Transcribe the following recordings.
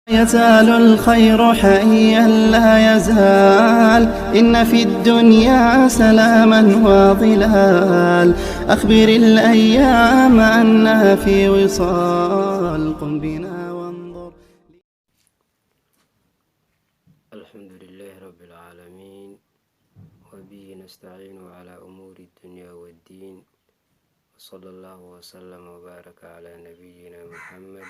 يزال الخير حيا لا يزال إن في الدنيا سلاما وظلال أخبر الأيام أنا في وصال قم بنا وانظر. الحمد لله رب العالمين، وبه نستعين على أمور الدنيا والدين، وصلى الله وسلم وبارك على نبينا محمد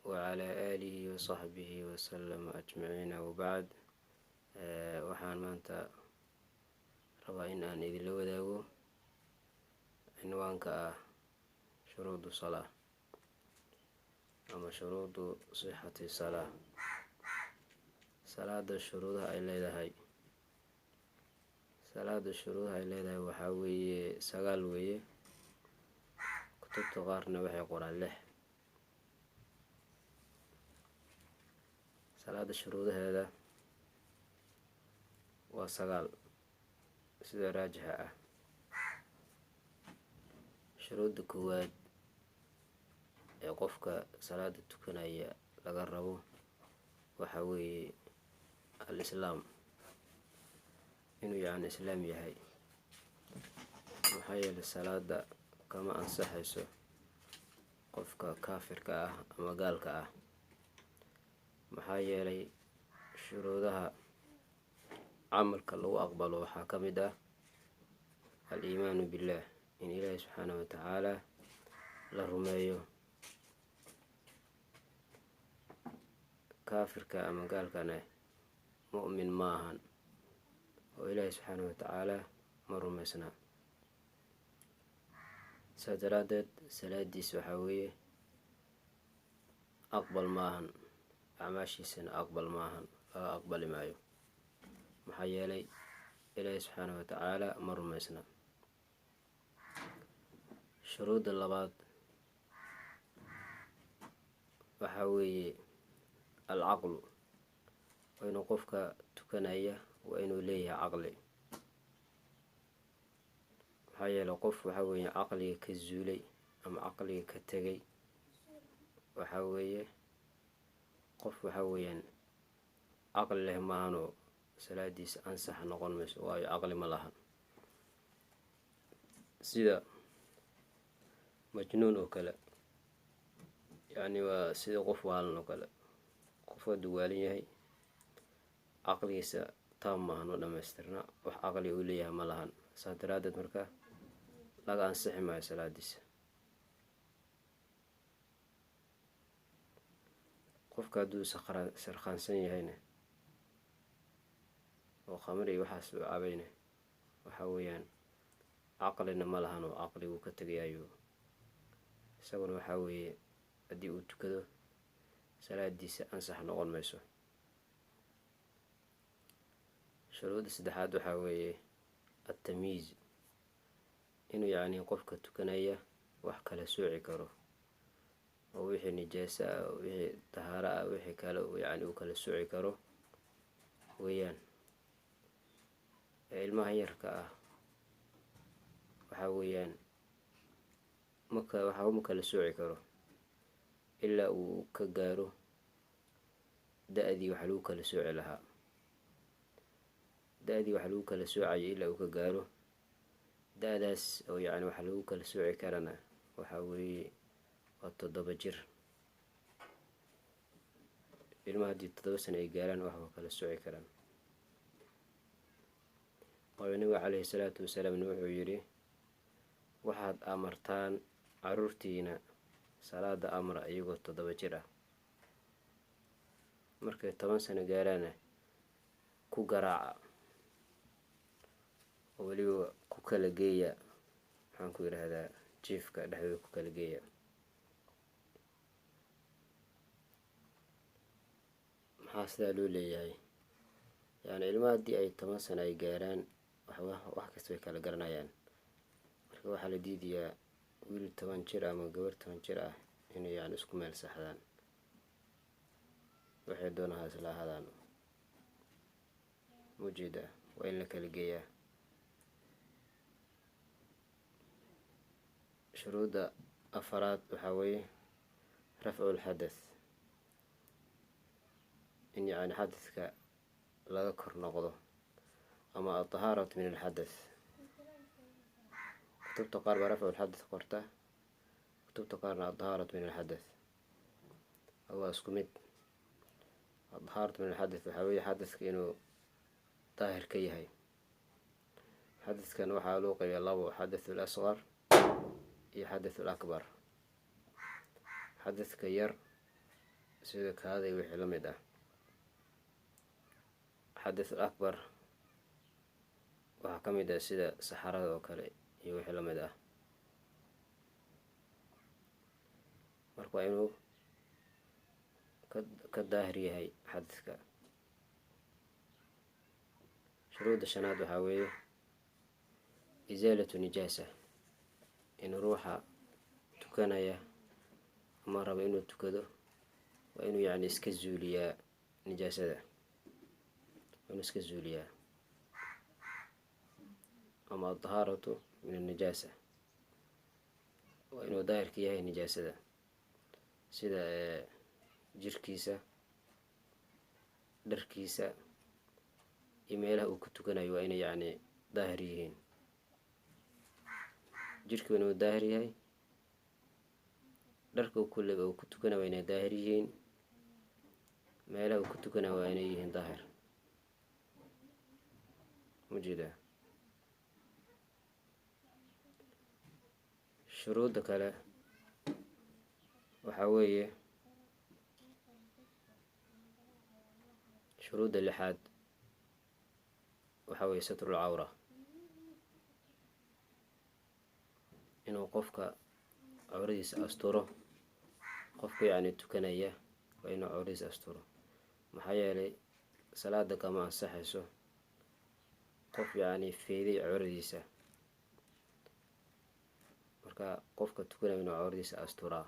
وعلى آله وصحبه وسلم أجمعين، وبعد. Waxaan maanta rabaa in aan idinla wadaago cinwaanka ah shuruudu salaa ama shuruudu sixati salaa, salaada shuruudaha ay leedahay. Salaada shuruudaha ay leedahay waxaa weeye 9 weeye. Kutubta qaarna waxay qoraan 6. Salaada shuruudaheeda waa 9 sida raajixa ah. Shuruudda koowaad ee qofka salaada tukanaya laga rabo waxaa weeye al-islaam, inuu yacni islaam yahay, maxaa yeelay salaada kama ansaxayso qofka kaafirka ah ama gaalka ah, maxaa yeelay shuruudaha camalka lagu aqbalo waxaa ka mid ah al-iimaanu billaah, in Ilaahi subxaanahu watacaala la rumeeyo. Kaafirka ama gaalkana mu'min ma ahan oo Ilaahi subxaanahu watacaala ma rumeysna. Saas daraaddeed salaadiis waxaa weeye aqbal maahan, acmaashiisana aqbal maahan, laga aqbali maayo, maxaa yeelay Ilaahi subxaanahu watacaala ma rumeysna. Shuruudda labaad waxaa weeye alcaqlu, waa inuu qofka tukanaya waa inuu leeyahay caqli, maxaa yeelay qof waxaa weeye caqliga ka zuulay ama caqliga ka tegay waxaa weeye qof waxaa weeyaan caqli leh maahanoo salaadiisa ansax noqon mayso, waayo caqli ma lahan, sida majnuun oo kale, yacni waa sida qof waalan oo kale. Qof hadduu waalan yahay caqligiisa taam maahan oo dhamaystirna, wax caqli uu leeyahay ma lahan. Saas daraaddeed marka laga ansixi maayo salaadiisa. Qofka hadduu sarkhaansan yahayna oo khamri iyo waxaas uu cabayna, waxaa weeyaan caqlina ma lahan oo caqliguu ka tegayayo isaguna, waxaa weeye haddii uu tukado salaadiisa ansax noqon mayso. Shuruudda saddexaad waxaa weeye attamyiiz, inuu yacni qofka tukanaya wax kala sooci karo oo wixii nijaaso ah, wixii tahaaro ah, wixii kale yacni uu kala sooci karo weeyaan. Ilmaha yarka ah waxaa weeyaan maka waxba ma kala sooci karo ilaa uu ka gaaro da-dii wax lagu kala sooci lahaa, da-dii wax lagu kala soocayo ilaa uu ka gaaro da-daas oo yacni wax lagu kala sooci karana waxaa weeye waa 7 jir. Ilmaha haddii 7 sano ay gaaraan wax waa kala sooci karaan, waayo nabiga caleyhi salaatu wasalaamna wuxuu yidhi: waxaad amartaan caruurtiina salaada amra iyagoo 7 jir ah, markay 10 sano gaaraana ku garaaca oo weliba ku kala geeya, maxaan ku yidhaahdaa, jiifka dhexdooda ku kala geeya. Maxaa sidaa loo leeyahay? Yacni ilmaha haddii ay 10 sano ay gaaraan waxba wax kasta way kala garanayaan. Marka waxaa la diidayaa wiil 10 jir ama gabar 10 jir ah inay yacni isku meel saxdaan, waxay doonaan ha isla ahaadaan. Ujeeda waa in la kala geeyaa. Shuruudda afaraad waxaa weeye rafcu lxadath. In yacni xadadka laga kor noqdo ama altahaaratu min alxadath. Kutubta qaar baa rafcu lxadath qorta, kutubta qaarna altahaaratu min alxadath. Waa isku mid. Altahaaratu min alxadath waxaa weeye xadadka inuu daahir ka yahay. Xadadkan waxaa loo qaybiya labo: xadath alasqar iyo xadath alakbar. Xadadka yar sida kaaday wixii la mid ah. Xadath alakbar waxaa ka mid ah sida saxarada oo kale iyo wixii la mid ah. Marka waa inuu ka daahir yahay xadadka. Shuruudda shanaad waxaa weeye isaalatu nijaasa, in ruuxa tukanaya ama raba inuu tukado waa inuu yacni iska zuuliyaa nijaasada, waa inuu iska zuuliyaa, ama altahaaratu min annijaasa, waa inuu daahir ka yahay nijaasada, sida jirkiisa, dharkiisa iyo meelaha uu ku tukanayo waa inay yacni daahir yihiin. Jirka waa inuu daahir yahay, dharka kulleba uu ku tukanayo waa inay daahir yihiin, meelaha uu ku tukanayo waa inay yihiin daahir. Majeedaa? Shuruudda kale waxaa weeye shuruudda lixaad, waxaa weeye satrul cawra, inuu qofka cawradiisa asturo. Qofka yacni tukanaya waa inuu cawradiisa asturo, maxaa yeelay salaada kama ansaxayso qof yacni feeday cawradiisa. Marka qofka tukanaya inuu cawradiisa asturaa.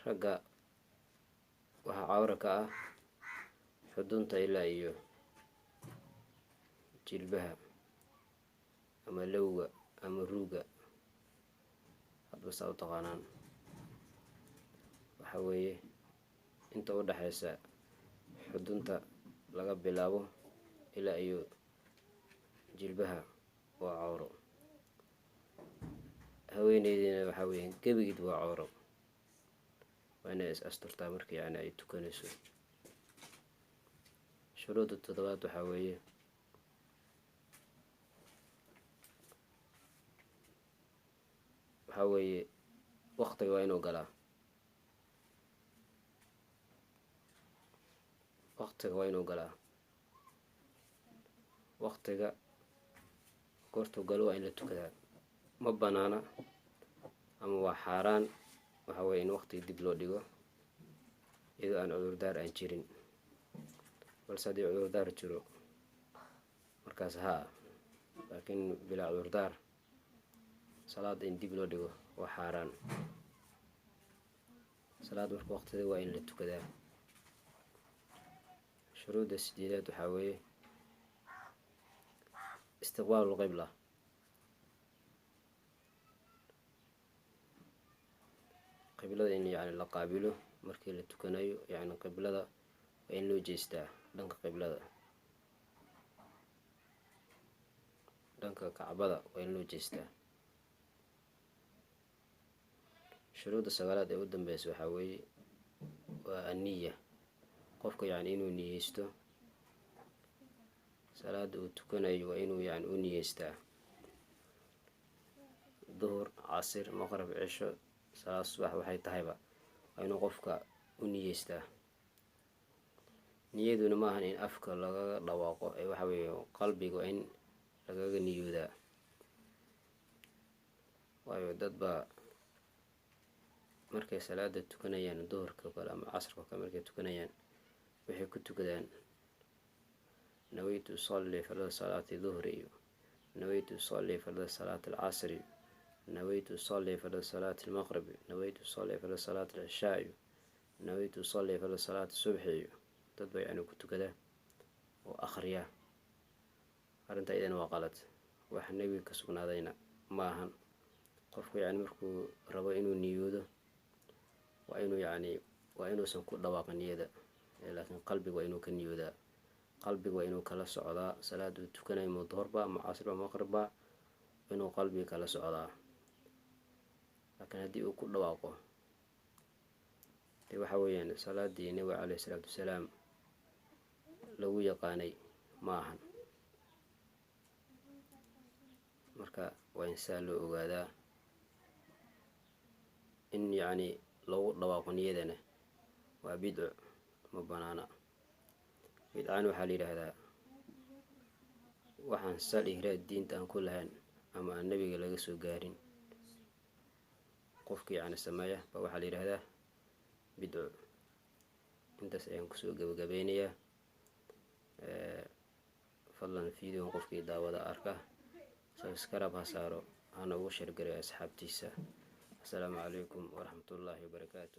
Ragga waxaa cawra ka ah xudunta ilaa iyo jilbaha ama lowga ama ruuga, hadba saa u taqaanaan. Waxaa weeye inta u dhexeysa xudunta laga bilaabo ilaa iyo jilbaha waa cawro. Haweeneydiina waxaa weeye gebigeed waa cawro, waa inay is asturtaa marka yacni ay tukanayso. Shuruudda toddobaad waxaa weeye waqtiga waa inuu galaa. Waqtiga waa inuu galaa. Waqtiga goortuu galo waa in la tukadaa. Ma banaana ama waa xaaraan waxaa weye in waqtiga dib loo dhigo iyadoo aan cudurdaar aan jirin. Balse haddii cudurdaar jiro markaas haa, laakiin bilaa cudurdaar salaada in dib loo dhigo waa xaaraan. Salaad marka waqtida waa in la tukadaa. Shuruudda sideedaad waxaa weeye istiqbaalu lqibla, qiblada in yacni la qaabilo markii la tukanayo. Yacni qiblada waa in loo jeestaa dhanka qiblada, dhanka kacbada waa in loo jeestaa. Shuruudda sagaalaad ee u dambeysa waxaa weeye waa anniya, qofka yacni inuu niyeysto salaada uu tukanayo, waa inuu yacni u niyeystaa duhur, casir, maqrib, cisho, salaad subax, waxay tahayba waa inuu qofka u niyeystaa. Niyaduna ma ahan in afka lagaga dhawaaqo ee waxa weeye qalbiga waa in lagaga niyoodaa. Waayo dad baa markay salaada tukanayaan duhurka o kale ama casrka o kale markay tukanayaan waxay ku tukadaan nawaytu usalli farda salaati duhri iyo nawaytu usalli farda salaati alcasri, nawaytu usalli farda salaati almaqrib, nawaytu usalli farda salaati alcishaa iyo nawaytu usalli farda salaati subxi iyo dad baa yacni ku tukadaa oo akhriya. Arrinta iyadana waa qalad, wax nebiga ka sugnaadayna ma ahan. Qofku yacni markuu rabo inuu niyoodo waa Inuu yacni waa inuusan ku dhawaaqin niyada, laakiin qalbiga waa inuu ka niyoodaa, qalbiga waa inuu kala socdaa salaada uu tukanayo, ma duhurba, ma casriba, maqribba, inuu qalbiga kala socdaa. Laakiin haddii uu ku dhawaaqo, dee waxa weeyaan salaadii Nabiga caleyhi isalaatu wasalaam lagu yaqaanay ma ahan. Marka waa in saa loo ogaadaa in yacni lagu dhawaaqo niyadana waa bidco, ma banaana. Bidcana waxaa la yidhaahdaa waxaan sal ihraad diinta aan ku lahayn ama aan nabiga laga soo gaarin, qofka yacni sameeya ba waxaa la yidhaahdaa bidco. Intaas ayaan kusoo gabagabeynayaa. Fadlan videogan qofkii daawada arka subscribe ha saaro, hana ugu shargaray asxaabtiisa. Assalaamu calaykum waraxmatullaahi wabarakaatu.